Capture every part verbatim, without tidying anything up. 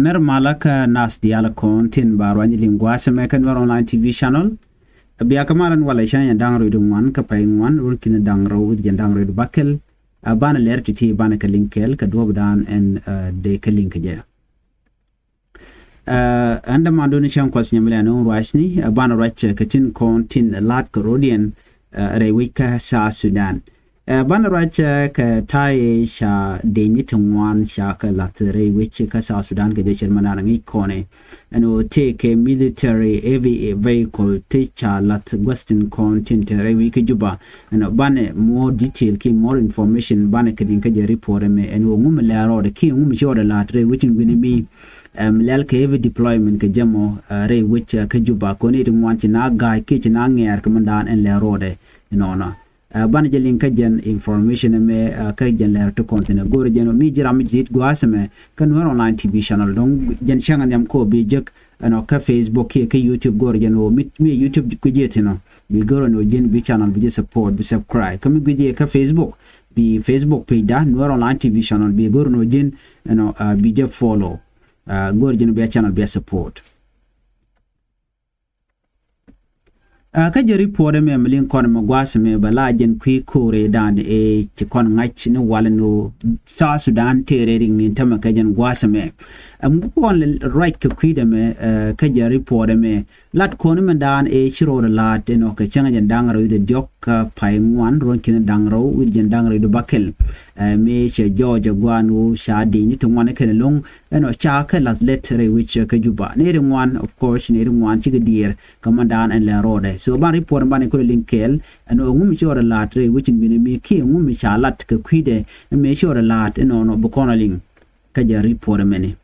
Nɛr malä kä nath diaal kɔn tin ba ruany liŋ gua̱a̱th ɛmɛ kä Nuer Online T V channel. Bia kɛ mal ɛn walɛ cäŋ jɛn da̱ŋ rɛw wi̱cdɛ ŋuan kä pay ŋuan, ruɔ̱n ki̱n da̱ŋ rɛw wi̱cdɛ jiɛn da̱ŋ rɛw wi̱cdɛ bäkɛl. Ɛ, banɛ lɛr ti̱ti̱ banɛ kɛ liŋ kɛɛl kɛ duɔ̱ɔ̱pdan ɛn, ɛ, dee kɛ liŋ kɛ jɛ. Ɛ, ɛn dämandun cäŋ kuɔth nyɛmɛ lɛ ɛn ɣöö ruacni, ɛ, banɛ ruac kɛ tin kɔn tin la̱t kɛ rɔ̱diɛn, ɛ, rɛy wec kä South Sudan. Ɛ, banɛ ruac, ɛ, kɛ ta̱yɛ ca dëcni ti ŋuan ca kɛ la̱th rɛy wec kä South Sudan kɛ jɛ cɛr mɛn da̱a̱n ŋi̱i̱c kɔnɛ. Ɛn ɣöö tëëkɛ military heavy vehicle ti ca la̱th gua̱th tin kɔn tin te rɛy wec kä Juba. Ɛn ɣöö banɛ more detail kiɛ more information banɛ kɛ liŋ kä jɛ report ɛmɛ ɛn ɣöö ŋu mi lɛ rɔɔdɛ kiɛ ŋu mi ci rɔɔdɛ la̱th rɛy wec in guini mi. Ɛm, lɛl kɛ heavy deployment kɛ jɛ mɔ, ɛ, rɛy wec, ɛ, kä Juba kɔn i̱ ti ŋuan ci na ga̱a̱c kiɛ ci na ŋɛɛr kɛ mɛn da̱a̱n ɛn lɛ rɔɔdɛ. Inɔnɔ. Ɛ, banɛ jɛ liŋ kä jɛn information ɛmɛ, ɛ, kä jɛn lɛr ti kɔn thin ɛ go̱o̱rɛ jɛn ɔ mi ji̱ ram mi ji̱ rit gua̱a̱th ɛmɛ kä Nuer Online T V channel dɔ̱ŋ jɛn cäŋ ɛ nhiam kɔ bi jek ɛnɔ kä Facebook kiɛ kä YouTube go̱o̱rɛ jɛn ɔ mi, mi YouTube gui̱c jɛ thin ɔ bi go̱o̱rɛ ni ɔ ji̱n bi channel bi jɛ support bi subscribe kä mi gui̱c jɛ kä Facebook bi Facebook page da Nuer Online T V channel bi go̱o̱rɛ ni ɔ ji̱n ɛnɔ, ɛ, bi jɛ follow, ɛ, go̱o̱rɛ jɛn ɔ bi a channel bi a support. Ɛ, kä jɛ report ɛmɛ mi liŋ kɔn ɛmɛ gua̱a̱th ɛmɛ bɛ la jɛn kui̱ ko̱o̱rɛ dan ɛ ci kɔn ŋa̱c ni wal ni South Sudan tëërɛ riŋ ni tämɛ kä jɛn gua̱a̱th ɛmɛ. Ɛm, kɔn ruac kɛ kui̱ dɛmɛ, ɛ, kä jɛ report ɛmɛ lat kɔn mɛn dan ɛ ci rɔɔdɛ la̱t ɛnɔ kɛ cäŋ jɛn da̱ŋ rɛw wi̱cdɛ diɔ̱k kä pay ŋuan ruɔ̱n ki̱n da̱ŋ rɛw wi̱cdɛ jiɛn da̱ŋ rɛw wi̱cdɛ bäkɛl. Ɛ, mëë cɛ jɔɔc ɛ gua̱a̱n ɣöö ca dëcni ti ŋuan kɛn lo̱ŋ ɛnɔ ca kɛ la̱th lät rɛy wec kä Juba. Nɛy ti ŋuan, of course, nɛy ti ŋuan cikɛ diɛɛr kä mɛn da̱a̱n ɛn lɛ rɔɔdɛ. So ban report ban i̱ kulɛ liŋ kɛɛl ɛn ɣöö ŋu mi ci rɔɔdɛ la̱t rɛy wec in guini mi kiɛ ŋu mi ca la̱t kɛ kui̱dɛ mëë ci rɔɔdɛ la̱t inɔnɔ bi kɔn a liŋ kä jɛ report ɛmɛni.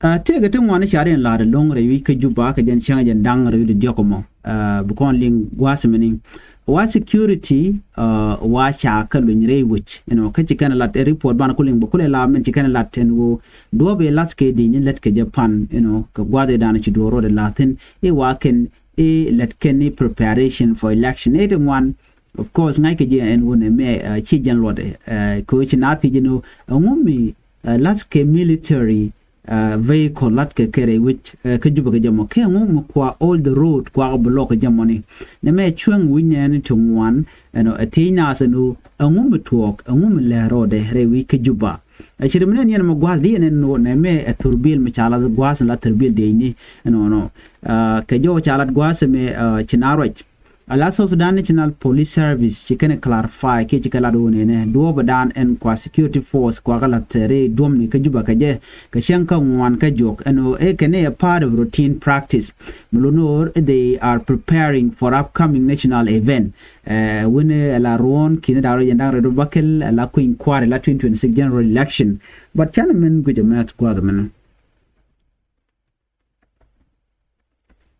Ɛ, tëëkɛ ti ŋuan ca riɛn la̱t ɛlɔ̱ŋ rɛy wec kä Juba kɛ jɛn cäŋ jɛn da̱ŋ rɛy wec diɔ̱k ɛmɔ. Ɛ, bi kɔn liŋ gua̱a̱th ɛmɛni. Wa security, ɛ, wa ca kä luny rɛy wec. You know, kä ci kɛn lat ɛ report ban ku liŋ bä kulɛ la mɛn ci kɛn lat ɛn ɣöö duɔ̱ɔ̱p ɛ la̱th kɛ dëcni lät kɛ jɛ pan, you know, kɛ gua̱a̱th ɛ dan ci duɔ̱ɔ̱r rɔɔdɛ la̱thin i̱ wa kɛn i̱ lät kɛn i̱ preparation for election. I̱ ti ŋuan, of course, ŋa̱ckɛ jɛ ɛn ɣöö nɛmɛ, ɛ, ci jɛn luɔtdɛ, ɛ, kɛ ɣöö ci na thiec ɛn ɣöö ɛŋu mi, ɛ, la̱th kɛ military, ɛ, vehicle la̱t kɛ kɛ rɛy wec, ɛ, kä Juba kɛ jɛ mɔ kɛ ŋu mi kua all the road kua kɛ block kɛ jɛ mɔni. Nɛmɛ cuäŋ wi̱c nɛɛni ti ŋuan ɛnɔ ɛ thiec naath ɛn ɣöö ɛŋu mi tuɔɔk ɛŋu mi lɛ rɔɔdɛ rɛy wec kä Juba. Ɛ ci ri mi nɛn yɛn mɛ gua̱a̱th di ɛn ɛn ɣöö nɛmɛ ɛ thurbil mi ca la gua̱a̱th la thurbil dëcni ɛnɔnɔ. Ɛ, kɛ jɔw ca la gua̱a̱th ɛmɛ, ɛ, ci na ruac. Ala South Sudan National Police Service ci kɛn clarify kiɛ ci kɛ lat wun ɛnɛ duɔɔpɛ dan ɛn kua security force kua kɛ la thɛri duɔmni kä Juba kɛ jɛ kɛ cɛŋ kä ŋuan kä juɔk ɛn ɣöö ɛ kɛn ɛ part of routine practice. Mi luni ɣöö they are preparing for upcoming national event. Ɛ, wun ɛ la ruɔ̱n ki̱ni da̱ŋ rɛw jiɛn da̱ŋ rɛw bäkɛl ɛ la kui̱ny kua̱ri la twenty twenty-six general election. But canɛ min guic ɛ mɛth gua̱a̱th ɛmɛnɛ.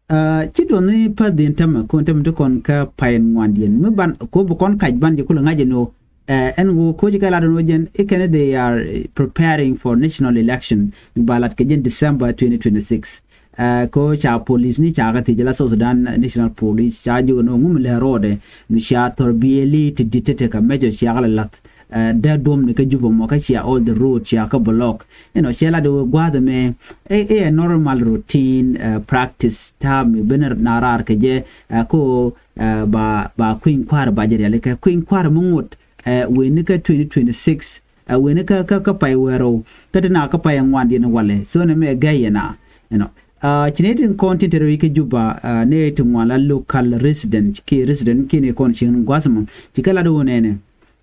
Ɛ, ci duɔth ni päth dhi̱n tämɛ kɔn tämɛ ti kɔn kä pay ŋuandiɛn mi ban ko bi kɔn kac ban jɛ kulɛ ŋa̱c ɛn ɣöö, ɛ, ɛn ɣöö ko ci kɛ lat ɛn ɣöö jɛn i̱ kɛn they are, eh, preparing for national election mi ba lat kɛ jɛn December twenty twenty-six. Ɛ, ko ca police ni ca kɛ thiec la South Sudan National Police ca jiök ɛn ɣöö ŋu mi lɛ rɔɔdɛ mi ca thɔr biɛli ti di̱t ti tekɛ mɛcɔ ca kɛ lɛ la̱th. Ɛ, dee duɔmni kä Juba mɔ kä cia all the road cia kä block. You know, cia lat wee gua̱a̱th ɛmɛ ɛ, ɛ, ɛ normal routine, ɛ, practice ta̱a̱ mi ben na raar kɛ jɛ, ɛ, ko, ɛ, ba, ba kui̱ny kua̱r ba jɛ riali kɛ kui̱ny kua̱r mi ŋot, ɛ, weni kä twenty twenty-six, ɛ, weni kä, kä, kä pay wɛɛrɛw kä ti na kä pay ŋuandiɛn walɛ. So nɛmɛ gɛy yɛ na, you know. Ɛ, ci nɛy tin kɔn tin te rɛy wec kä Juba, ɛ, nɛy ti ŋuan la local resident kiɛ resident kiɛ nɛy kɔn cieŋ gua̱a̱th mɔ ci kɛ lat wun ɛnɛ.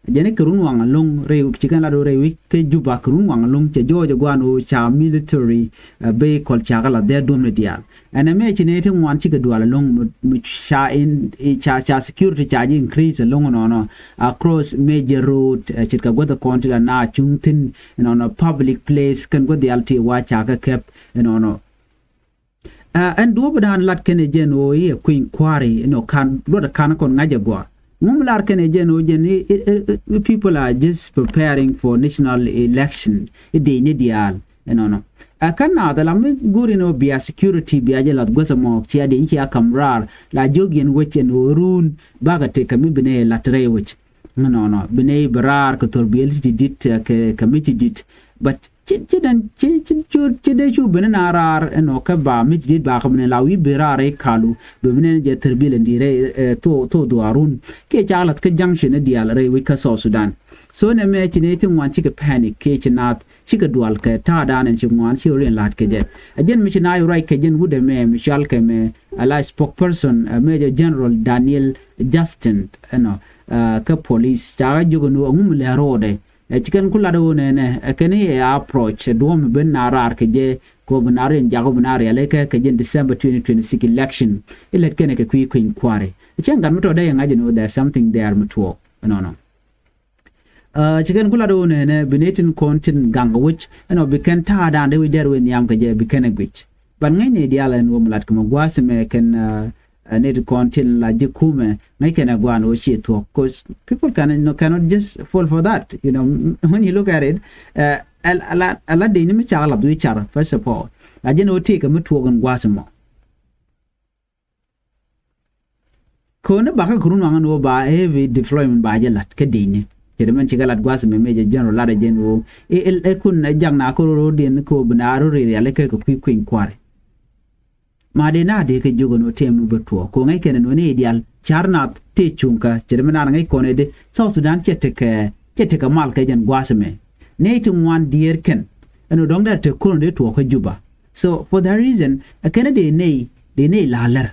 Jɛn i̱ kɛ run waŋ ɛlɔ̱ŋ rɛy ci kɛn lat ɣöö rɛy wec kä Juba kɛ run waŋ ɛlɔ̱ŋ cɛ jɔɔc ɛ gua̱a̱n ɣöö ca military, ɛ, vehicle ca kɛ la̱th dee duɔ̱mni diaal. Ɛn ɛmɛ ci nɛy ti ŋuan cikɛ dual ɛlɔ̱ŋ mi, mi ca in, i ca, ca security ca ji̱ increase ɛlɔ̱ŋ ɛnɔnɔ across major road, ɛ, ce̱tkɛ guäth kɔn ti la na cuŋ thi̱n ɛnɔnɔ public place kɛn guäth diaal ti wa ca kɛ kɛp ɛnɔnɔ. Ɛ, ɛn duɔ̱ɔ̱p dan lat kɛn ɛ jɛn ɣöö i̱ ɛ kui̱ny kua̱ri inɔ kan luɔt ɛ kan kɔn ŋa̱c ɛ gɔaa. Ŋum lar kɛn ɛ jɛn ɣöö jɛn i̱, i̱, i̱, i̱ people are just preparing for national election i̱ dëcni diaal. Ɛnɔnɔ. Ɛ, kä naath ɛ la mi go̱o̱r in ɣöö bia security bia jɛ lath guäth ɛmɔ cia dëcni cia ka̱m raar la jiök yɛn wec ɛn ɣöö ruun bakɛ tëk kɛ mi bi nɛy la̱t rɛy wec. Ɛnɔnɔ bi nɛy bi raar kɛ thor biɛl ti di̱t, ɛ, kɛ, kɛ mi ti di̱t. But Ci ci den ci ci cu ci dee cu ben na raar ɛnɔ kä ba mi dit ba kä ben la wi̱i̱ ben raar rɛy kalu. Bɛ ben jɛ thir bil ɛn di rɛy thok thok dhuarun kiɛ ca lath kä junction ni diaal rɛy wi̱c kä South Sudan. So nɛ mɛ ci nɛ ti ŋuan cikɛ panic kiɛ ci naath cikɛ dual kɛ ta̱a̱ dan ɛn ci ŋuan ci rin la̱t kɛ jɛ. A jɛn mi ci na yu ruac kɛ jɛn wut ɛmɛ mi cual kɛ mɛ a la spokesperson, Major General Daniel Justin ɛnɔ kä police ca kä jiök ɛn ɣöö ɛŋu mi lɛ ro̱o̱dɛ. Ɛ ci kɛn ku lat ɣöö nɛnɛ ɛ kɛn i̱ ɛ approach ɛ duɔ̱ɔ̱m ben na raar kɛ jɛ. Kɛ ɣöö bi na riɛn jak ɣöö bi na riɛl ikɛ kɛ jɛn December twenty twenty-six election. Ilɛt kɛn ɛ kɛ kui̱ kui̱ny kua̱ri ɛ cɛn gat mi tɔ̱ dee yɛ ŋa̱c ɛn ɣöö there something there mi tuɔɔk ɛnɔnɔ. Ɛ ci kɛn ku lat ɣöö nɛnɛ bi ni tin kɔn tin gaŋ kɛ wec ɛnɔ bi kɛn ta̱a̱ da̱a̱n dee wi̱c dɛr wec nhiam kɛ jɛ bi kɛn ɛ guic. Ban ŋäcnɛ diaal ɛn ɣöö mi lat kɛ mɛ gua̱a̱th mɛ kɛn ɛ nit kɔn tin la ji̱ kumɛ ŋäc kɛn ɛ gua̱a̱n ɣöö ci thuɔ̱k. Cause people can, you know, cannot just fall for that, you know, when you look at it. Ɛ la dee ni mi cak la dhui̱ car first of all la jɛn ɣöö tëëkɛ mi tuɔɔk in gua̱a̱th mɔ. Koni bakä kɛ run waŋä ni wä ba heavy deployment ba jɛ lat kä dini. Cɛ di mɛn cikɛ lat gua̱th mi mecɛ general lat jɛ ni wä ɛ kun ɛ jak na kɛ run run diɛn kɛ wä bi na run ri riali kɛ kɛ kui̱ kui̱ny kuari. Ma dee na dee kɛ jiök ɛn wä tëë mi bä tuɔɔk kɛ wä ŋäc kɛn ɛn wä ni idial car nath tëë cuŋkä cɛ di mɛn na ŋäc kɔn ɛ di South Sudan cɛ tekɛ cɛ tekɛ mal kɛ jɛn gua̱th mi. Nɛy ti ŋuan diɛɛr kɛn ɛn wä dɔ̱ŋ dɛr tek kɔn ɛ di tuɔɔk kä Juba. So for that reason ɛ kɛn ɛ dee nɛy dee nɛy la lɛr.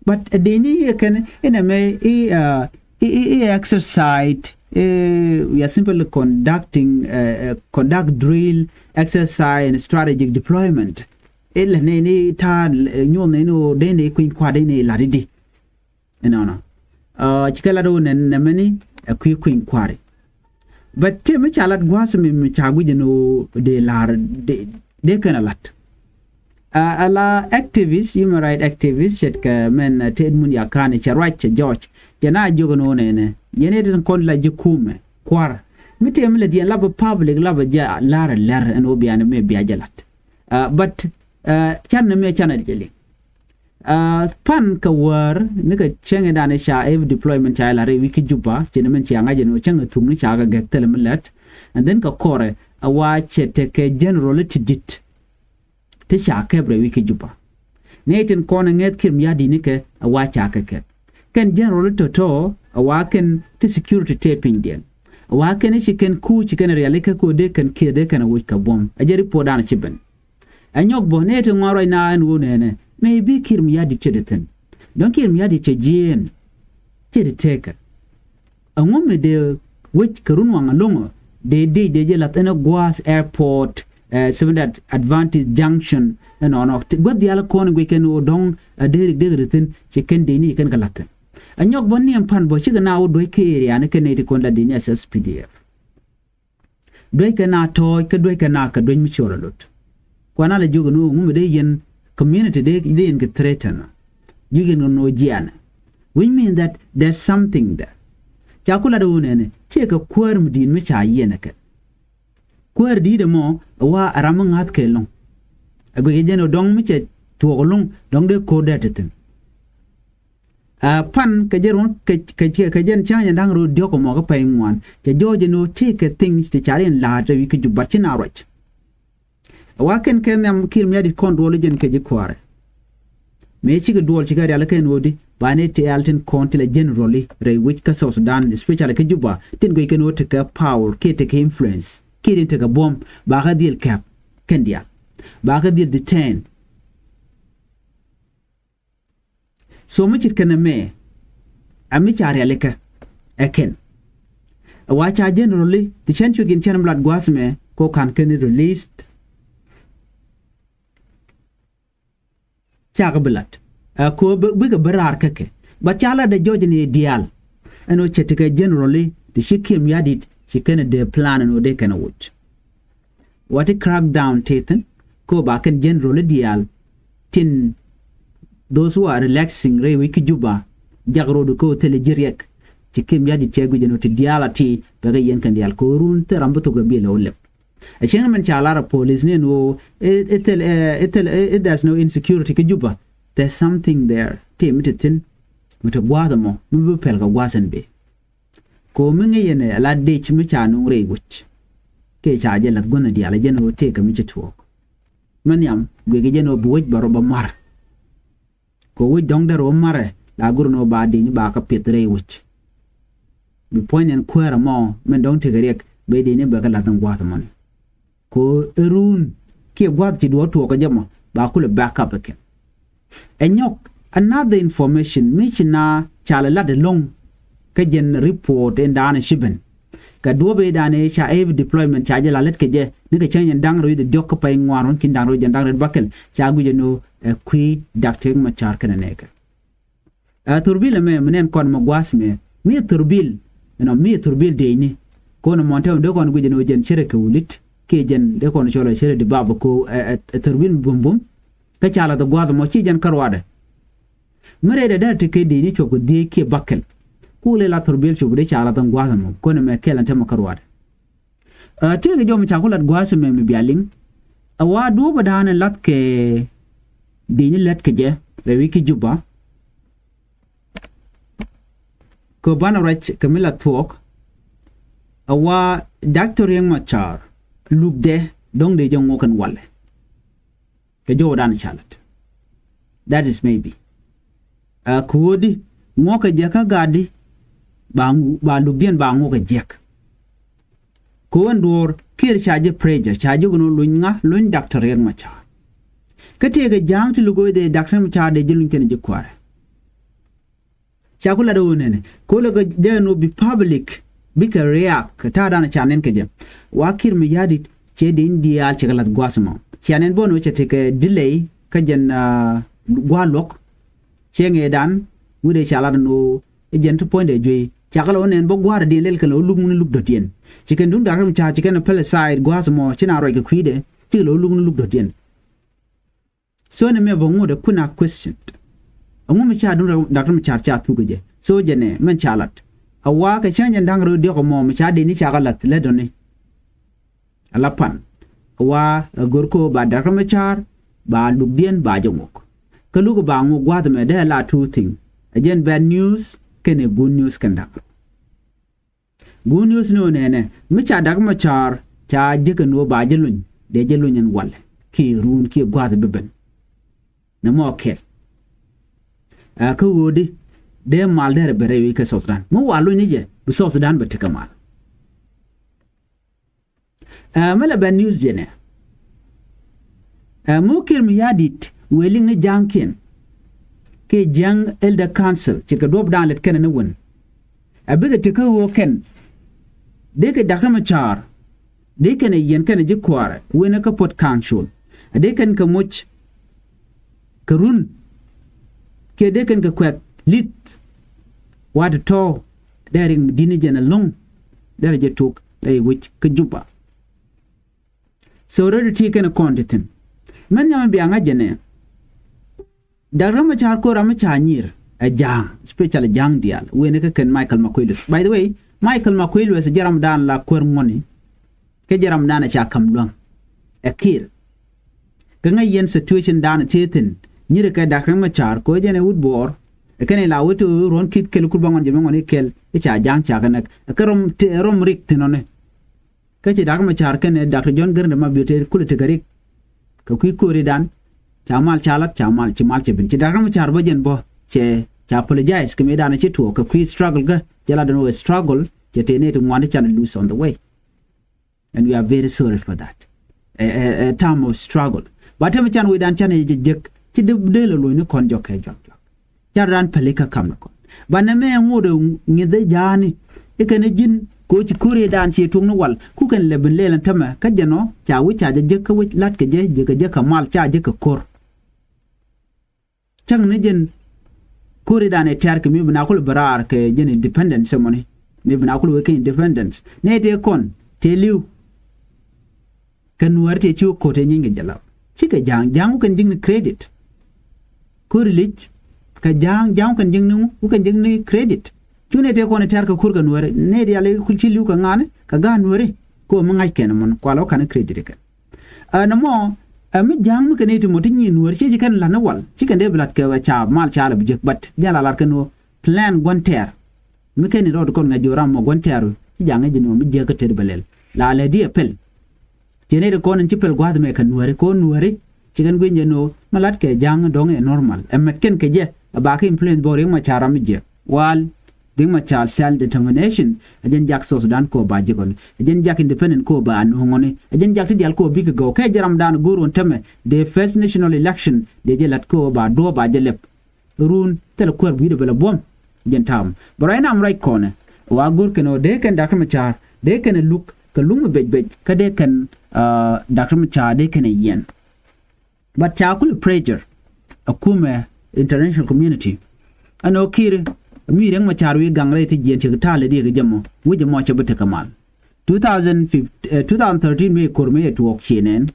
But ɛ dee ni ɛ kɛn inɛ mɛ i i i exercise, we are simply conducting conduct drill, exercise and strategic deployment. Ilɛ ni ni ta̱a̱ nyuɔn ni ni o dee ni kui̱ny kua̱r dee ni lat idi. Inɔnɔ cikɛ lat o nɛ nɛ mɛ ni ɛ kui̱ kui̱ny kua̱ri. But ti mi ca lat gua̱a̱th mi mi ca guic ni o dee lar dee kɛn a lat. Ala activist, human right activist ce̱tkɛ mɛn tet mun yakan cɛ ruac cɛ jɔc cɛ na jiök ni o nɛnɛ yɛn itin kɔn la ji̱ kumɛ kua̱r. Mi tëë mi lɛ diɛn la bi public la bi jɛ lar lɛr ɛn o bian mi bia jɛ lat. But can ni mi can a jɛ liŋ. Pan kɛ wäär ni kɛ cäŋ in dan ca heavy deployment ca ila rɛy wi̱c kä Juba cɛ ni min cia ŋa̱c ɛn ɣöö cäŋ ɛ thuk ni ca kɛ gɛk thilɛ mi lɛt. And then kɛ kɔrɛ a wa cɛ tekɛ general ti dit ti ca kɛp rɛy wi̱c kä Juba. Nɛy tin kɔn ɛ ŋɛth Kiir Mayardit ni kɛ a wa ca kɛ kɛp. Kɛn general tɔ̱tɔ̱ a wa kɛn ti security tëë pinydiɛn. A wa kɛn ci kɛn kuuc ci kɛn rialikä kɛ ɣöö dee kɛn Kiir dee kɛn a woc kɛ buɔ̱m a jɛ report dan ci ben. Ɛ nyɔk bä nɛy ti ŋuan ruac na ɛn ɣöö nɛnɛ mëë bi Kiir Mayardit cɛ di thi̱n. Dɔ̱ŋ Kiir Mayardit cɛ jiɛɛn cɛ di tëëkɛ. Ɛŋu mi dee wec kɛ run waŋ alo̱ŋ dee dee dee jɛ lath ɛn ɛ gua̱a̱th airport, Seventh Adventist Junction. Ɛnɔnɔ gua̱th diaal kɔn guic kɛn ɣöö dɔ̱ŋ a dee rik dee kɛ di thi̱n ci kɛn dee ni ci kɛn kɛ lath thi̱n. Ɛ nyɔk bä niɛm pan bä cikɛ na wä duec kɛ area ni kɛn nɛy ti kɔn la dee ni SSPDF. Duec kɛ na tɔɔc kä duec kɛ na kɛ duec mi cɔl a lot. Kuan a lɛ jiök ɛn ɣöö ŋu mi dee yɛn community dee yɛn kɛ threaten. Jiök yɛn kɛ nɔ jianɛ. Which mean that there's something there. Ca ku lat ɣöö nɛnɛ tiɛ kɛ kuäär mi di̱i̱t mi ca yiɛn ɛ kɛn. Kuäär di̱i̱t ɛmɔ ɛ wa ɛ ram mi ŋa̱th kɛ lo̱ŋ. Ɛ guic ɛ jɛn ɛ dɔ̱ŋ mi cɛ tuɔɔk lo̱ŋ dɔ̱ŋ dee ko̱r dee te thi̱n. Ɛ pan kɛ jɛn ruɔ̱n kɛ kɛ kɛ jɛn cäŋ jɛn da̱ŋ ro̱o̱ diɔ̱k ɛmɔ kä pɛy ŋuan cɛ jɔɔc ɛn ɣöö tëëkɛ things ti ca riɛn la̱a̱t rɛy wi̱c kä Juba ci na ruac. Ɛ wa kɛn kɛ nhiam Kiir Mayardit kɔn duɔl jɛn kɛ ji̱ kua̱rɛ. Mëë cikɛ duɔl cikɛ rial kɛn ɣöö di ba ni ti al tin kɔn ti la generally rɛy wi̱c kä South Sudan especially kä Juba tin guic kɛn ɣöö tekɛ power kiɛ tekɛ influence kiɛ tin tekɛ buɔ̱m ba kä dhil kɛp kɛn diaal ba kä dhil detain. So mi cit kɛn ɛmɛ ɛ mi ca rialikä ɛ kɛn. Ɛ wa ca generally ti cɛn cui̱c in cɛn mi lat gua̱a̱th mɛ ko ka̱n kɛn released. Cakɛ bi lat ɛ ko bikɛ bi raar kä kɛ. But ca lat ɛ jɔc ni diaal ɛn ɣöö cɛ ti kɛ generally ti ci Kiir Mayardit ci kɛn ɛ dee plan ɛn ɣöö dee kɛn ɛ woc. Wa ti crackdown ti thi̱n ko ba kɛn general diaal tin those who are relaxing rɛy wi̱c kä Juba jak ro̱du kä thilɛ ji̱ riɛk. Ci Kiir Mayardit cɛ guic ɛn ɣöö ti diaal a ti bɛ kɛ yɛn kɛn diaal ko run thil ram bi thok ɛ biɛl ɛ wä lɛp. Ɛ cieŋ mɛn ca lar ɛ police ni ɛn ɣöö ɛ thil ɛ thil ɛ there's no insecurity kä Juba. There's something there ti mi ti thi̱n mi ti gua̱a̱th ɛmɔ mi bi pɛl kɛ gua̱a̱th ɛn bi. Ko mi ŋäc yɛn ɛ la dec mi ca nuŋ rɛy wec. Kiɛ ca jɛ la̱th guänh diaal jɛn ɣöö tëëkɛ mi ci tuɔɔk. Mɛ nhiam guic jɛn ɣöö bi wec bɛ rɔ bɛ ma̱r. Kɛ wec dɔ̱ŋ derɛ wä ma̱rɛ la go̱r ni wä ba dini ba kä piɛth rɛy wec. Bi puɔ̱ny ɛn kuäärä mɔ min dɔ̱ŋ tekɛ riɛk bɛ dini bɛ kɛ la̱th in gua̱a̱th mɔni. Kɛ ɣöö ɛ ruun kiɛ gua̱a̱th ci duɔ̱ɔ̱r tuɔɔk kɛ jɛ mɔ ba kulɛ back up ɛ kɛn. Ɛ nyɔk another information mi ci na ca lɛ lat ɛlɔ̱ŋ kä jɛn report in daanɛ ci ben. Kɛ duɔ̱ɔ̱p in daanɛ ca heavy deployment ca jɛ la lät kɛ jɛ ni kɛ cäŋ jɛn da̱ŋ rɛw wi̱cdɛ diɔ̱k kä pay ŋuan ruɔ̱n ki̱n da̱ŋ rɛw jɛn da̱ŋ rɛw bäkɛl ca guic ɛn ɣöö ɛ kui̱ Dak Riek Machar kɛnɛ nɛɛkɛ. Ɛ thurbil ɛmɛ mi nɛn kɔn mɛ gua̱a̱th mɛ mi ɛ thurbil ɛnɔ mi ɛ thurbil dëëcni. Kɔn ɛmɔn tɛmɛ dee kɔn guic ɛn ɣöö jɛn cärɛ kɛ wulit kiɛ jɛn dee kɔn cɔl ɛ cärɛ di bab kɛ ɣöö ɛ thurbil mi bumbum. Kä ca lath gua̱a̱th ɛmɔ ci jɛn kä ruaadɛ. Mi rɛydɛ dee ti kɛ dëëcni cuɔp kɛ dhieec kiɛ bäkɛl. Ku lɛ la thurbil cuɔp dee ca lath gua̱a̱th ɛmɔ kɔn ɛmɛ kɛl ɛn tɛmɛ kä ruaadɛ. Ɛ tëëkɛ jɔm ca ku lat gua̱a̱th ɛmɛ mi bia liŋ. Ɛ wa duɔ̱ɔ̱p ɛ da̱a̱n ɛn lath kɛ dëëcni lät kɛ jɛ rɛy wi̱c kä Juba. Kɛ banɛ ruac kɛ mi la thuɔɔk. Ɛ wa Doctor Riek Machar lukdɛ dɔ̱ŋ dee jɛ ŋuɔk ɛn walɛ. Kɛ jɔwdan ca lat. That is maybe. Ɛ kɛ ɣöödi ŋuɔkɛ jiäk kä gatdi ba lukdiɛn ba ŋuɔkɛ jiäk. Kɛ ɣöö ɛn duɔ̱ɔ̱r Kiir ca jɛ pressure ca jɛ wun luny ŋa luny Doctor Riek Machar. Kä tëëkɛ ja̱a̱ŋ ti luk ɣöö dee Doctor Machar dee jɛ luny kɛn ji̱ kuäärɛ. Ca ku lat ɣöö nɛnɛ kɛ ɣöö lɛ kɛ dee ɛn ɣöö bi public bikɛ react kɛ ta̱a̱dan ca nɛn kɛ jɛ. Wa Kiir Mayardit cɛ dee in diaal cɛ kɛ lath gua̱a̱th ɛmɔ cia nɛn bä ɛn ɣöö cɛ tekɛ delay kä jɛn gua̱a̱th luɔ̱k. Cɛ ŋëëdan wi̱cdɛ ca lat ɛn ɣöö i̱ jɛn ti puɔ̱nydɛ juey ca kɛ lɛ ɣöö nɛn bä gua̱a̱th ɛ diɛn lɛl kɛn lɛ ɣöö luk ni luk dɔ̱diɛn. Ci kɛn duŋ Doctor Machar ci kɛn pɛl side gua̱a̱th ɛmɔ ci na ruac kɛ kui̱dɛ ci kɛ lɛ ɣöö luk ni luk dɔ̱diɛn. So ni mɛ bä ŋut ɛ kun a question. Ɛŋu mi ca duŋ Doctor Machar ca thuk ɛ jɛ so jɛ nɛ mɛn ca lat. A wa kɛ cäŋ jɛn da̱ŋ rɛw diɔ̱k ɛmɔ mi ca dee ni ca kɛ lath lät dɔ̱ni. A la pan a wa a gör ko ba Doctor Machar ba lukdiɛn ba jɛ ŋuk. Kä luk ba ŋuk gua̱th mɛ dee a la two thing. A jɛn bad news kɛn ɛ good news kɛn da̱ŋ. Good news ni ɣöö nɛnɛ mi ca Doctor Machar ca jek ɛn ɣöö ba jɛ luny dee jɛ luny ɛn wal kiɛ ruun kiɛ gua̱a̱th bi ben. Nɛ mɔ kɛl. Ɛ kä ɣöödi dee mal derɛ bɛ rɛy wi̱c kɛ South Sudan mi wa luny ni jɛ bi South Sudan bɛ tekɛ mal. Ɛ mi lɛ bɛ news jɛ nɛ. Ɛ mi wä Kiir Mayardit wëë liŋ ni ja̱a̱ŋkiɛn kiɛ Jiäŋ Elder Council ce̱tkɛ duɔ̱ɔ̱pdan lät kɛnɛ ni wän. Ɛ bikɛ ti kä ɣöö kɛn dee kɛ Doctor Machar dee kɛn ɛ yiɛn kɛnɛ ji̱ kuäärɛ wëë ni kä puɔ̱t council. Ɛ dee kɛn kɛ moc kɛ run kiɛ dee kɛn kɛ kuɛth li̱th. Wa ti tɔ̱ dee riŋ mi di̱t ni jɛn ɛlɔ̱ŋ derɛ jɛ tok rɛy wec kä Juba. So rɛy ti ti kɛn kɔn ti thi̱n. Mɛn nyam bia ŋa̱c jɛ nɛ Doctor Machar ko ram mi ca nyir ɛ ja̱a̱ŋ, especially ja̱a̱ŋ diaal wëë ni kä kɛn Michael Makuei Lueth. By the way, Michael Makuei Lueth jɛ ramdan la kuäär ŋuɔ̱ni. Kɛ jɛ ramdan ɛ ca ka̱m lua̱ŋ ɛ Kiir. Kä ŋäc yɛn situation dan tëë thi̱n nyirikɛ Doctor Machar ko jɛn ɛ wut buɔɔr. Ɛ kɛn ila wet ruɔ̱n ki̱th kɛl kul ba ŋuɔ̱n jɛ mi ŋuɔ̱n i̱ kɛl i̱ ca ja̱a̱ŋ ca kɛ näk ɛ kä rɔm rik thi̱n ɔni. Kä ci Doctor Machar kɛnɛ Doctor John Garang de Mabior tëë kulɛ tekɛ rik. Kɛ kui̱ ko̱ridan ca mal ca lat ca mal ci mal cɛ ben ci Doctor Machar bä jɛn bä cɛ ca apologize kɛ mëëdan ci tuɔɔk kɛ kui̱ struggle kä jɛ la den wee struggle cɛ tëë nɛy ti ŋuan ti can lose on the way. And we are very sorry for that. Ɛ, ɛ, ɛ time of struggle. Ba te mi can wecdan can jɛ jek ci dee dee lɛ lo̱cni kɔn jɔk kɛ jɔak jɔak. Car ran päli kä kam ni kɔn ba nɛ mɛ ŋot ɛ ŋi̱th ɛ ja̱a̱ni. I̱ kɛn ɛ ji̱n ko̱ ci ko̱r i̱ daan ci tuŋ ni wal ku kɛn lɛ bin lɛl ɛn tämɛ kä jɛn ɔ ca wi̱c ca jɛ jek kä wi̱c la̱t kɛ jɛ jek kɛ jek kɛ mal ca jek kɛ ko̱r. Cäŋ ni jɛn ko̱r i̱ daan ɛ tɛ̈r kɛ mi bi na kul bi raar kɛ jɛn independence mɔni. Mi bi na kul wek kɛ independence nɛ tëë kɔn tëë li̱w. Kɛ nuäär tëë ci wä ko̱t ɛ nyiny kɛ jɛ lap cikɛ ja̱a̱ŋ ja̱a̱ŋ wä kɛn ji̱kni credit. Ko̱ri lic kɛ ja̱a̱ŋ ja̱a̱ŋ wä kɛn ji̱kni wä kɛn ji̱kni credit. Cu nɛ tëë kɔn ɛ tɛ̈r kɛ ko̱r kɛ nuäär nɛ diaal i̱ kul ci li̱w kɛ ŋa̱a̱ni kɛ ga̱a̱ nuääri. Kɛ wä mi ŋa̱c kɛn ɛmɔn kualɛ wä ka̱n credit kɛn. Ɛ nɔmɔ ɛ mi ja̱a̱ŋ mi kɛn i̱ ti mɔ ti nyi̱i̱n nuäär ciɛ ci kɛn la̱t ni wal ci kɛn dee bi la̱t kɛ ca mal ca lɛ bi jek but diaal a la̱t kɛn wä plan gua̱n tɛɛr. Mi kɛn i̱ rɔɔd kɔn ŋäc ji̱ ram mɔ gua̱n tɛɛr ci ja̱a̱ŋ ŋäc ji̱ ni mɔ mi jiäk kä tet bɛ lɛl la lɛ di ɛ pɛl. Ciɛ nɛy ti kɔn in ci pɛl gua̱a̱th mɛ kɛ Nuääri, kɔn Nuääri ci kɛn gui̱ny jɛ ni ɣöö mi la̱t kɛ Ja̱a̱ŋ dɔ̱ŋ ɛ normal. Ɛ mɛt kɛn kɛ jɛ ɛ ba kɛ influence bä Riek Machar ram mi jiɛ. Wal Riek Machar self determination ɛ jɛn jak South Sudan kɛ ɣöö ba ji̱ kɔni, ɛ jɛn jak independent kɛ ɣöö ba nuɔ̱ŋɔni, ɛ jɛn jak ti diaal kɛ ɣöö bikɛ gɔw kɛ jɛ ramdan go̱o̱r ɣän tämɛ dee first national election dee jɛ la̱t kɛ ɣöö ba duɔ̱ɔ̱p ba jɛ lɛp. Run thilɛ kuäär bui̱dɛ bɛ lɛ buɔ̱m jɛn ta̱a̱m. Bɛ ruac nam ruac kɔnɛ wa go̱o̱r kɛn ɣöö dee kɛn Doctor Machar dee kɛn ɛ luk kɛ luk mi bec bec kä dee kɛn Doctor Machar dee kɛn ɛ yiɛn. But ca kul pressure a kumɛ international community. Ɛn ɣöö Kiir mi Riek Machar wi̱i̱ gaŋ rɛy thi jiɛn cɛ kɛ ta̱a̱ lɛ diɛ kɛ jɛ mɔ wi̱c jɛ mɔ cɛ bi tekɛ mal. Two thousand fifteen, two thousand thirteen mëë ko̱r mëë yɛ tuɔɔk ciɛ nɛn.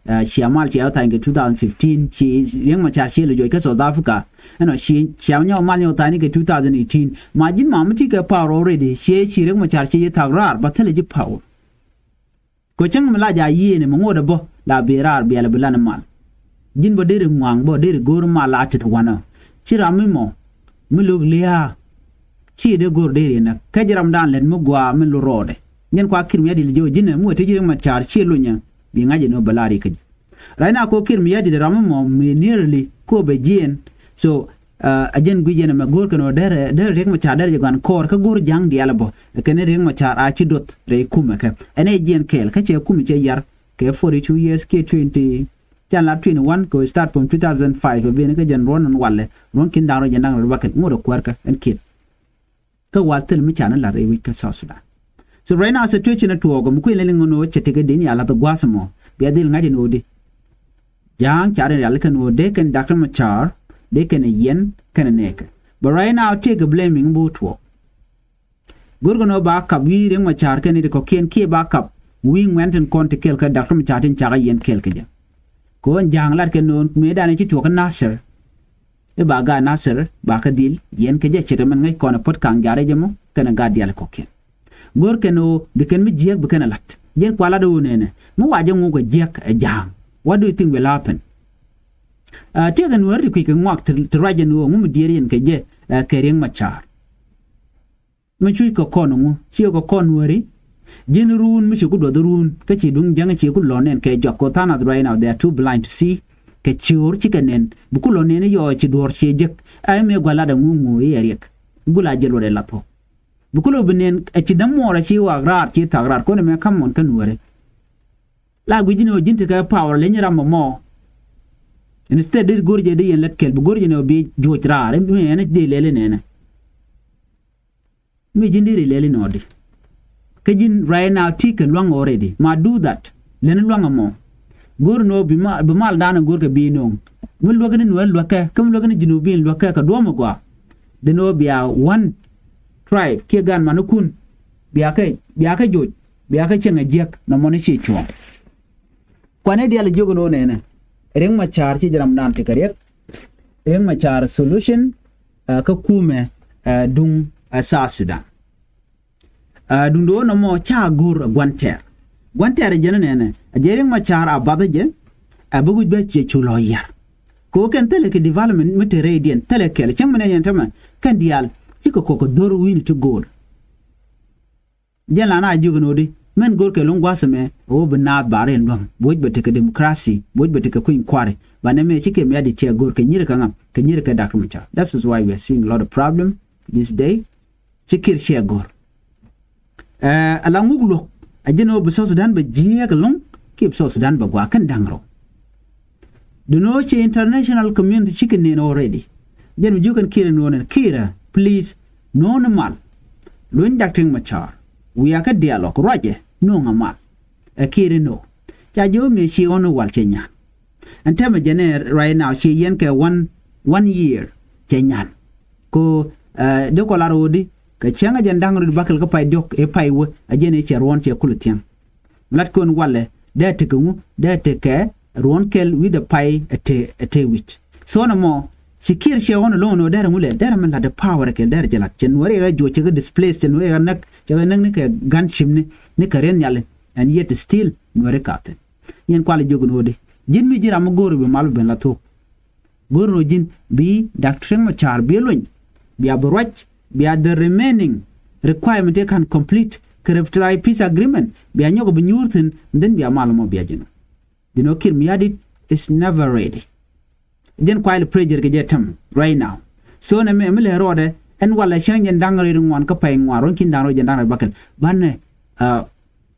Ciɛ mal ciɛ ɣä tha̱a̱ny kɛ two thousand fifteen ci Riek Machar ciɛ lɛ juɔc kä South Africa. Ɛn ɣöö ci ciɛ nyɔk mal nyɔk tha̱a̱ny kɛ two thousand eighteen. Ma ji̱n ma mi ti kɛ power already ciɛ ci Riek Machar ciɛ ji̱ tha̱a̱k raar ba thilɛ ji̱ power. Kɛ cäŋ mi la ja̱ yiëëni mi ŋot ɛ bä la bi raar biɛl bi lan mal. Ji̱n bä deri ŋuaŋ bä deri go̱o̱r mal a tith wanä. Ci ram mi mɔ mi lo̱k lia̱a̱. Ci dee go̱o̱r deri nä kä ji̱ ramdan lät mi gua̱a̱ mi lo̱k rɔɔdɛ. Nyɛn kua Kiir Mayardit ji̱ ɣöö ji̱n ɛ mi wä te ji̱ Riek Machar ci lunyä. Bi ŋa̱c ɛn ɣöö bɛ lar ikä ji̱. Right now kɛ ɣöö Kiir Mayardit ram mi mɔ mi nearly kɛ ɣöö bɛ jiɛɛn. So a jɛn guic yɛn ɛmɛ go̱o̱r kɛn ɣöö derɛ derɛ Riek Machar derɛ jɛ gua̱n kɔɔr kä go̱o̱r ja̱a̱ŋ diaal ɛ bɔ kɛn Riek Machar a ci duɔth rɛy kumɛ kɛ ɛn ɛ jiɛn kɛɛl kä cɛ kumɛ cɛ yar kɛ forty two years kiɛ twenty. Can la twenty one kɛ start from two thousand five ɛ ben kä jɛn ruɔ̱n ɛn walɛ ruɔ̱n kin da̱ŋ rɔ jɛn da̱ŋ rɔ bakɛn ŋot ɛ kuäär kä ɛn kiɛn. Kä wa thil mi can lat rɛy wi̱c kä South Sudan. So right now situation ɛ tuɔɔk mi kui̱n lɛ ni ŋun ɣöö cɛ tekɛ dini a lath gua̱a̱th mɔ bia dhil ŋa̱c ɛn ɣöö di. Ja̱a̱ŋ car in rial kɛn ɣöö dee kɛn Doctor Machar dee kɛn ɛ yiɛn kɛn ɛ nɛɛkɛ. But right now tekɛ blaming bi tuɔɔk. Go̱rkɛ nɔ ba kap wi̱i̱ Riek Machar kɛn i̱ ti kɔ̱kiɛn kiɛ ba kap wi̱i̱ ŋuɛn tin kɔn ti kɛl kɛ Doctor Machar tin cakɛ yiɛn kɛl kɛ jɛ. Kɛ ɣän ja̱a̱ŋ lat kɛ no̱o̱n mëëdan i̱ ci tuɔɔk kä Nasir. I̱ ba gaat Nasir ba kä dhil yiɛn kɛ jɛ ce̱t ɛmɛn ŋäc kɔn ɛ puɔ̱t ka̱ŋ ja̱a̱r ɛ jɛ mɔ kɛn ɛ gaat diaal kɔ̱kiɛn. Go̱rkɛ nɔ bi kɛn mi jiääk bi kɛn ɛ la̱t jiɛn kua lat ɛ ɣöö nɛnɛ mi wa jɛ ŋuk ɛ jiääk ɛ ja̱a̱ŋ. What do you think will happen? Tiɛkɛ Nuääri ti kui̱ kɛ ŋuak ti ruac ɛn ɣöö ŋu mi diɛɛr yɛn kɛ jɛ kɛ Riek Machar. Mi cuc kɛ kɔn ŋu ciɛ kɛ kɔn Nuääri. Ji̱n ruun mi ci ku duɔth ruun kä ci duŋ jäŋ ci ku lɔn nɛn kɛ jɔak kɛ tha̱a̱ŋ nath right now they are too blind to see. Kɛ ciöör ci kɛ nɛn bi ku lɔn nɛn i̱ yɔɔ ci duɔ̱ɔ̱r ciɛ jek. A i̱ mëë gua̱l lat ɛŋu ŋu i̱ ɛ Riek. Bi ku la jɛ luɔt ɛ lath ɔ. Bi ku lo̱ bi nɛn ɛ ci dämuɔɔr ɛ ci waak raar ci thak raar kɔn ɛmɛ ka̱m mɔn kä Nuääri. La gui̱c ji̱n ɣöö ji̱n tekɛ power leny ram mɔmɔ. Instead deri go̱r jɛ di yɛn lät kɛl bi go̱r jɛ ni ɣöö bi juɔc raar ɛn bi ɛn di lɛli nɛnɛ. Mi ji̱n deri lɛli nɔɔdi. Kä ji̱n right now ti kɛ luaŋ already ma do that. Lɛni luaŋ ɛmɔ. Go̱r ni ɣöö bi mal bi mal daanɛ go̱r kɛ bi no̱o̱ŋ. Mi luäk ni Nuäär luäkɛ kä mi luäk ni Junubin luäkɛ kɛ duɔ̱ɔ̱m ɛ gɔaa. Deni ɣöö bia one tribe kiɛ gan manikun. Bia kɛ bia kɛ joc bia kɛ cieŋ ɛ jiäk nɔmɔ ni ci cuɔ̱ɔ̱ŋ. Kuanɛ diaal jiök ni ɣöö nɛnɛ Riek Machar ci ji̱ ramdan ti kɛ Riek. Riek Machar solution kä kumɛ duŋ ɛ South Sudan. Duŋdu ɣöö nɔmɔ ca go̱r ɛ gua̱n tɛɛr. Gua̱n tɛɛr ɛ jɛn nɛnɛ ɛ jɛ Riek Machar a bath ɛ jɛ. Ɛ bä guic bä cɛ cu lɔ yar. Kɛ ɣöö kɛn thilɛ kɛ development mi te rɛydiɛn thilɛ kɛl cäŋ mi nɛn yɛn tämɛ kɛn diaal cikɛ kɔk kɛ dho̱r wi̱ni ti go̱o̱r. Jɛn la na jiök ni ɣöö di mɛn go̱o̱r kɛ luŋ gua̱a̱th ɛmɛ ɣöö bi naath ba rɛy luäŋ bi wec bɛ tekɛ democracy bi wec bɛ tekɛ kui̱ny kua̱ri. Banɛ mëë ci kɛ mi adi tiɛ go̱o̱r kɛ nyiri kɛ ŋa kɛ nyiri kɛ Doctor Machar. That is why we are seeing a lot of problem this day. Ci Kiir ciɛ go̱o̱r. Ɛ ala ŋuk luɔ̱k a ji̱n ɣöö bi South Sudan bɛ jiääk ɛlɔ̱ŋ kiɛ bi South Sudan bɛ gua̱a̱k kɛn da̱ŋ rɛw. Duni ɣöö ci international community cikɛ nen already. Jɛn mi jiök kɛn Kiir ɛn ɣöö nɛn Kiir ɛ please no̱o̱ŋ ni mal. Luny Doctor Riek Machar wiaa kä dialogue ruacɛ no̱o̱ŋ ɛ mal. Ɛ Kiir ɛn ɣöö ca jiök mëë ci ɣɔn ni wal cɛ nyan. Ɛn tɛmɛ jɛn ɛ right now ci yɛn kɛ one one year cɛ nyan. Ko dee kɔ lar ɣöö di kɛ cäŋ ɛ jɛn da̱ŋ rɛw bakɛl kä pay diɔ̱k ɛ pay wä ɛ jɛn ɛ cɛ ruɔ̱n cɛ kulɛ thia̱ŋ. Lat kɔn walɛ dee tekɛ ŋu dee tekɛ ruɔ̱n kɛl wi̱cdɛ pay ɛ te ɛ te wi̱c. So nɔmɔ ci Kiir ciɛ ɣɔn ɛlɔ̱ŋ nɔ derɛ ŋu lɛ derɛ mi lat ɛ power kɛl derɛ jɛ lat cɛ Nuääri ɛ juɔc cɛ kɛ displace cɛ Nuääri ɛ näk cɛ kɛ näk ni kɛ gunship ni ni kɛ riɛn nhiali. And yet still Nuääri ka thi̱n. Yɛn kualɛ jiök ni ɣöö di ji̱n mi ji̱ ram mi go̱o̱ri bi mal bi ben la thok. Go̱r ro̱o̱ ji̱n bi Doctor Riek Machar bi luny bia bi ruac bia the remaining requirement ɛ kan complete kɛ revitalize peace agreement bia nyɔk bi nyuur thi̱n, then bia mal mɔ bia ji̱n. You know, Kiir Mayardit is never ready. Jɛn kuay lɛ pressure kɛ jɛ tɛm right now. So nɛ mi, mi lɛ rɔɔdɛ ɛn walɛ cäŋ jɛn da̱ŋ rɛy ri ŋuan kä pay ŋuan ruɔ̱n ki̱n da̱ŋ rɛy jɛn da̱ŋ rɛy bakɛl banɛ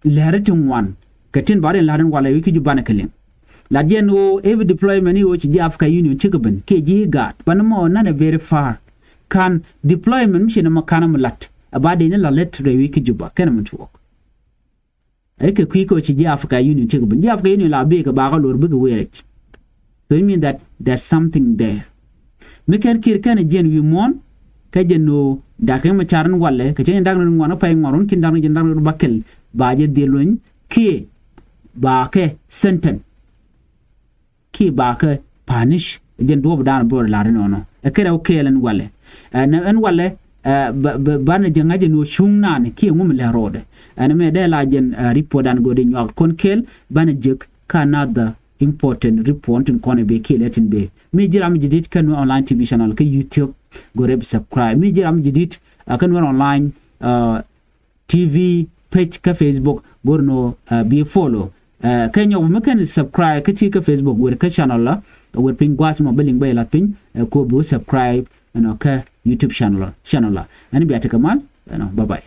lɛri ti ŋuan kɛ tin ba rin la̱r in walɛ wi̱i̱ ki Juba banɛ kɛ liŋ. Lat jɛn ɣöö every deployment i̱ ɣöö ci ji̱ Africa Union cikɛ ben kiɛ ji̱ IGAD banɛ mɔ nanɛ very far. Kan deployment mi ci nɛ mɔ kanɛ mi lat ɛ ba dee ni la lät rɛy wi̱i̱ ki Juba kɛnɛ mi tuɔɔk. Ɛ kɛ kui̱ kɛ ɣöö ci ji̱ Africa Union cikɛ ben, ji̱ Africa Union la bikɛ bakä lor bikɛ wee rɛc. So it mean that there's something there. Mi kɛn Kiir kɛnɛ jiɛn wi̱i̱ muɔ̱ɔ̱n kä jɛn ɣöö da̱k kɛ mi car in walɛ kɛ cɛ jɛn da̱k ni ŋuan kä pay ŋuan ruɔ̱n ki̱n da̱k ni jɛn da̱k ni bakɛl ba jɛ dhil luny kiɛ ba kɛ sentence kiɛ ba kɛ punish. Jɛn duɔ̱ɔ̱p dan bä lar inɔnɔ ɛ kɛ rɛw kɛɛl ɛn walɛ. Ɛn ɛn walɛ ɛ banɛ jɛ ŋa̱c ɛn ɣöö cuŋ naan kiɛ ŋum lɛ ro̱o̱dɛ. Ɛn mɛ dee la jɛn report dan go̱o̱dɛ nyuak kɔn kɛɛl banɛ jek kä another important report in kɔn ɛ bee kɛɛl ɛ tin bee. Mi ji̱ ram jɛ dit kä Nuer Online T V channel kä YouTube go̱o̱rɛ bi subscribe. Mi ji̱ ram jɛ dit kä Nuer Online T V page kä Facebook go̱r nɔ bi follow. Kɛ nyɔk mi kɛn subscribe kä ti kä Facebook wer kä channel la wer piny gua̱a̱th mɔ bä liŋ bä ilat piny. Ko bi subscribe ɛnɔ kä YouTube channel la. Ɛn bia ti kɛ mal ɛnɔ, bye bye.